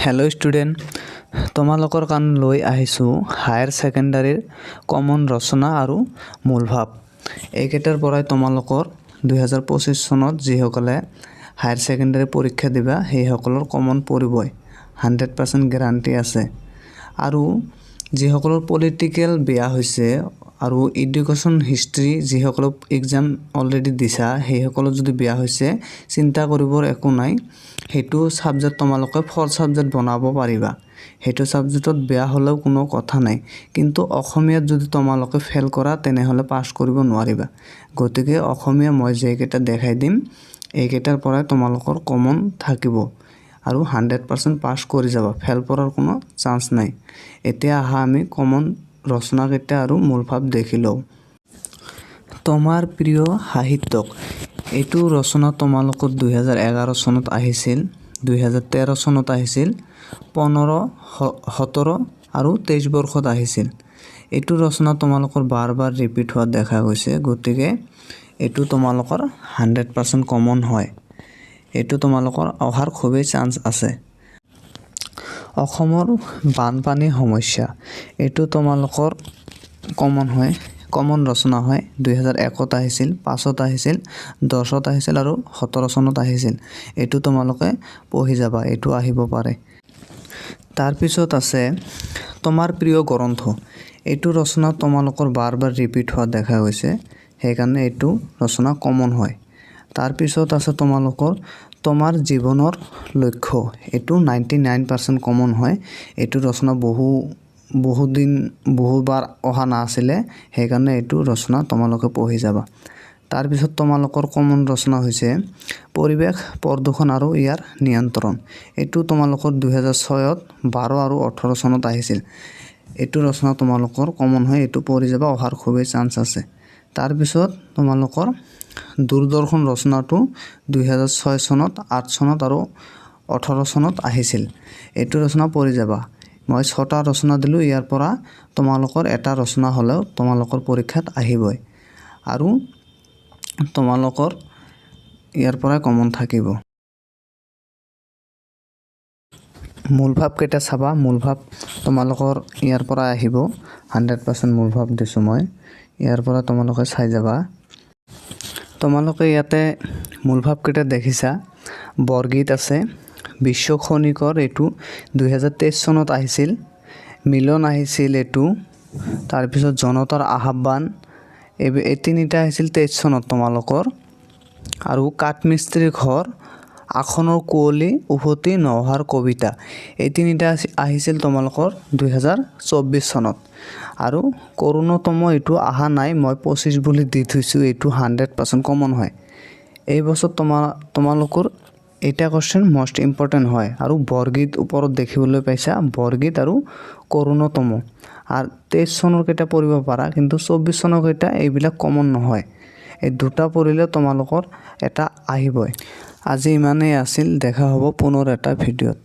Hello' student, তোমালোকৰ কাৰণে লৈ আহিছোঁ হায়াৰ ছেকেণ্ডাৰীৰ কমন ৰচনা আৰু মূলভাৱ। এইকেইটাৰ পৰাই তোমালোকৰ 2025 চনত যিসকলে হায়াৰ ছেকেণ্ডাৰী পৰীক্ষা দিবা, সেইসকলৰ কমন পৰিবই, 100% গেৰাণ্টি আছে। আৰু যিসকলৰ পলিটিকেল বেয়া হৈছে আৰু এডুকেশ্যন হিষ্ট্ৰী যিসকলক এক্সাম অলৰেডি দিছা, সেইসকলৰ যদি বেয়া হৈছে, চিন্তা কৰিবৰ একো নাই। সেইটো ছাবজেক্ট তোমালোকে ফ'ৰ্থ ছাবজেক্ট বনাব পাৰিবা। সেইটো ছাবজেক্টত বেয়া হ'লেও কোনো কথা নাই। কিন্তু অসমীয়াত যদি তোমালোকে ফেইল কৰা, তেনেহ'লে পাছ কৰিব নোৱাৰিবা। গতিকে অসমীয়া মই যিকেইটা দেখাই দিম, এইকেইটাৰ পৰাই তোমালোকৰ কমন থাকিব আৰু 100% পাছ কৰি যাবা, ফেইল কৰাৰ কোনো চান্স নাই। এতিয়া আহা, আমি কমন ৰচনাকেইটা আৰু মূলভাৱ দেখি লওঁ। তোমাৰ প্ৰিয় সাহিত্যক, এইটো ৰচনা তোমালোকৰ 2011 চনত আহিছিল, 2013 চনত আহিছিল, 15, 17 আৰু 23 বৰ্ষত আহিছিল। এইটো ৰচনা তোমালোকৰ বাৰ বাৰ ৰিপিট হোৱা দেখা গৈছে। গতিকে এইটো তোমালোকৰ 100% কমন হয়। এইটো তোমালোকৰ অহাৰ খুবেই চান্স আছে। অসমৰ বানপানী সমস্যা, এইটো তোমালোকৰ কমন হয়, কমন ৰচনা হয়। 2001ত আহিছিল, 5ত আহিছিল, 10ত আহিছিল আৰু 17 চনত আহিছিল। এইটো তোমালোকে পঢ়ি যাবা, এইটো আহিব পাৰে। তাৰপিছত আছে তোমাৰ প্ৰিয় গ্ৰন্থ। এইটো ৰচনা তোমালোকৰ বাৰ বাৰ ৰিপিট হোৱা দেখা গৈছে, সেইকাৰণে এইটো ৰচনা কমন হয়। তাৰপিছত আছে তোমালোকৰ তোমাৰ জীৱনৰ লক্ষ্য। এইটো 99% কমন হয়। এইটো ৰচনা বহু বহুদিন বহুবাৰ অহা নাছিলে, সেইকাৰণে এইটো ৰচনা তোমালোকে পঢ়ি যাবা। তাৰপিছত তোমালোকৰ কমন ৰচনা হৈছে পৰিৱেশ প্ৰদূষণ আৰু ইয়াৰ নিয়ন্ত্ৰণ। এইটো তোমালোকৰ 2006ত, 12 আৰু 18 চনত আহিছিল। এইটো ৰচনা তোমালোকৰ কমন হয়। এইটো পঢ়ি যাবা, অহাৰ খুবেই চান্স আছে। তাৰপিছত তোমালোকৰ দূৰদৰ্শন ৰচনাটো 2006 চনত, 8 চনত আৰু 18 চনত আহিছিল। এইটো ৰচনা পঢ়ি যাবা। মই ছটা ৰচনা দিলোঁ, ইয়াৰ পৰা তোমালোকৰ এটা ৰচনা হ'লেও তোমালোকৰ পৰীক্ষাত আহিবই আৰু তোমালোকৰ ইয়াৰ পৰাই কমন থাকিব। মূলভাৱকেইটা চাবা। মূলভাৱ তোমালোকৰ ইয়াৰ পৰা আহিব। 100% মূলভাৱ দিছোঁ মই। ইয়াৰ পৰা তোমালোকে চাই যাবা। তোমালোকে ইয়াতে মূলভাৱকেইটা দেখিছা। বৰগীত আছে, বিশ্ব খনিকৰ, এইটো 2023 চনত আহিছিল। মিলন আহিছিল এইটো। তাৰপিছত জনতাৰ আহ্বান, এই তিনিটা আহিছিল 23 চনত তোমালোকৰ। আৰু কাঠমিস্ত্ৰীৰ ঘৰ, আসনৰ কুঁৱলী, উভতি নহাৰ কবিতা, এই তিনিটা আহিছিল তোমালোকৰ 2024 চনত। আৰু কৰুণতম এইটো অহা নাই, মই 25 বুলি দি থৈছোঁ। এইটো 100% কমন হয়। এই বছৰ তোমালোকৰ এইটা কুৱেশ্যন মষ্ট ইম্পৰ্টেণ্ট হয়। আৰু বৰগীত ওপৰত দেখিবলৈ পাইছা, বৰগীত আৰু কৰুণতম। আৰু 23 চনৰ কেইটা পঢ়িব পাৰা, কিন্তু 24 চনৰ কেইটা এইবিলাক কমন নহয়। এই দুটা পঢ়িলে তোমালোকৰ এটা আহিবই। আজি ইমানেই আছিল, দেখা হ'ব পুনৰ এটা ভিডিঅ'ত।